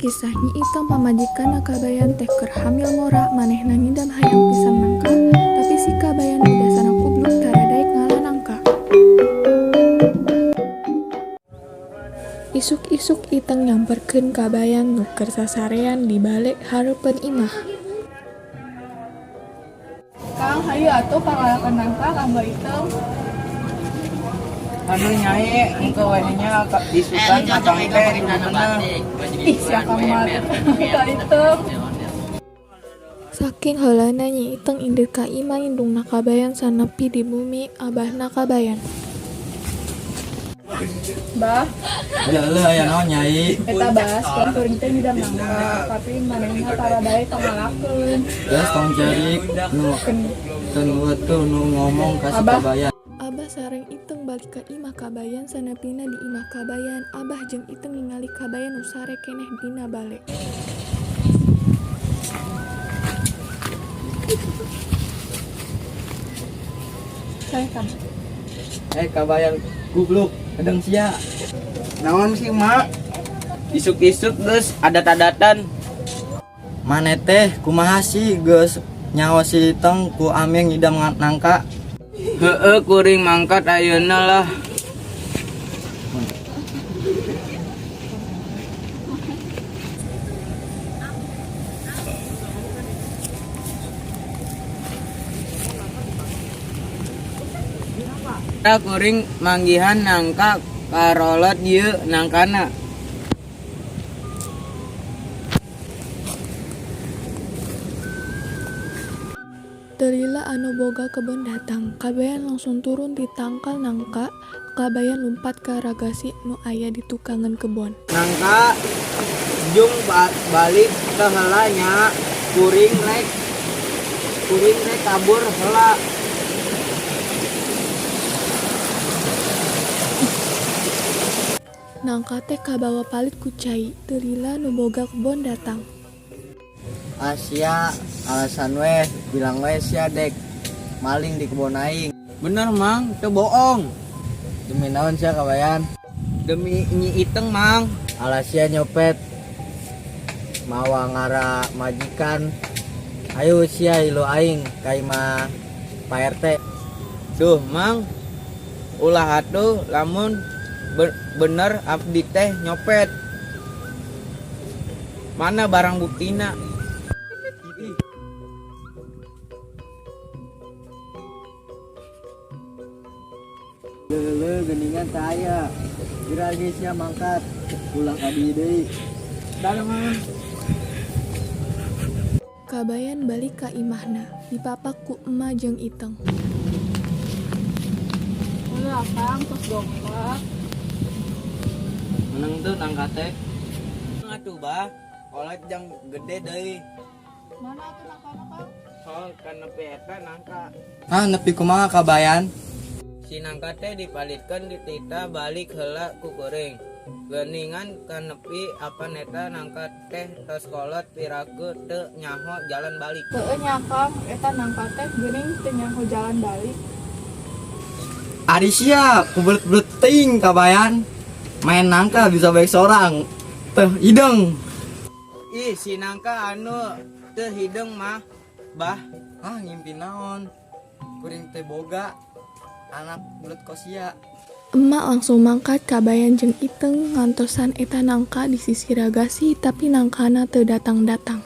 Kisah Nyi Iteng pamajikanna Kabayan teh keur hamil ngora, manehna ngidam hayang pisan nangka, tapi si Kabayan nu dasarna kubluk tara daek ngala nangka. Isuk-isuk Iteng nyamperkeun Kabayan nu keur sasarean di bale hareupeun imah. Kang, hayu atuh pangalakeun nangka kanggo Iteng. Aduh Nyai, engke we nya isukan akang teh kudu bener. Ih, si akang mah ka Iteng. Saking heulana Nyi Iteng indit ka imah indungna Kabayan sanepi di bumi abahna Kabayan. Bah, Heuleuh aya naon, Nyai? Eta bah, sekolah kuring teh ngidam nangka, tapi manehna tara daek pangalakeun. Geus, tong cerik, nu teu nu ngomong ka si Abah. Kabayan. Abah sareng Iteng balik ka imah Kabayan, sanepina di imah Kabayan, Abah jeung Iteng ningali Kabayan nu sare keneh dina bale. Saya kan. Eh, Kabayan gubluk, hedeng sia. Naon sih, Mak? Isuk-isuk geus adat-adatan. Maneh teh kumaha sih, geus nyaho si Iteng ku Aming ngidam nangka? Heeh, kuring mangkat ayeuna lah. Kuring manggihan nangka karolot ieu nangkana. Teu lila anu boga kebon datang, Kabayan langsung turun ti tangkal nangka, Kabayan lumpat ka ragasi nu aya di tukangan kebon. Nangka jung balik ke heula nya, kuring rek kabur heula. Nangka teh kabawa palit ku cai, teu lila nu boga kebon datang. Ah sia, alasan weh, bilang we sia dek maling di kebon aing. Bener, Mang, teu bohong. Demi naon sia, Kabayan? Demi Nyi Iteng, Mang. Alah sia, nyopet mawa ngara majikan. Ayo sia, ilu aing ka imah Pak RT. Duh, Mang, ulah atuh, lamun bener abdi teh nyopet. Mana barang buktina? Leuleum geuningan teu aya. Geura ge sia mangkat, ulah ka dieu deui. Dadah, Mang. Kabayan balik ka imahna, dipapak ku ema jeung Iteng. Ulah akang tos dongkap. Menang tuh nangka teh. Atuh bah, kolot jang gede deui. Mana atuh nangkana, Kang? Soal ka nepi eta nangka. Ah, nepi kumaha, Kabayan? Si nangka teh dipalitkeun di tita balik heula ku kuring. Geuningan ka nepi apan eta nangka teh tos kolot piraku teu nyaho jalan balik. Heueuh nya, Kang, eta nangka teh geuning teu nyaho jalan balik. Ari sia kubelet-belet teuing, Kabayan. Main nangka bisa baik sorang. Teh hideng. Ih, si nangka anu teu hideung mah, bah. Ah, ngimpi naon? Kuring teh boga anak belet kosia. Emak langsung mangkat, Kabayan jeung Iteng ngantosan eta nangka di sisi ragasi, tapi nangkana teu datang-datang.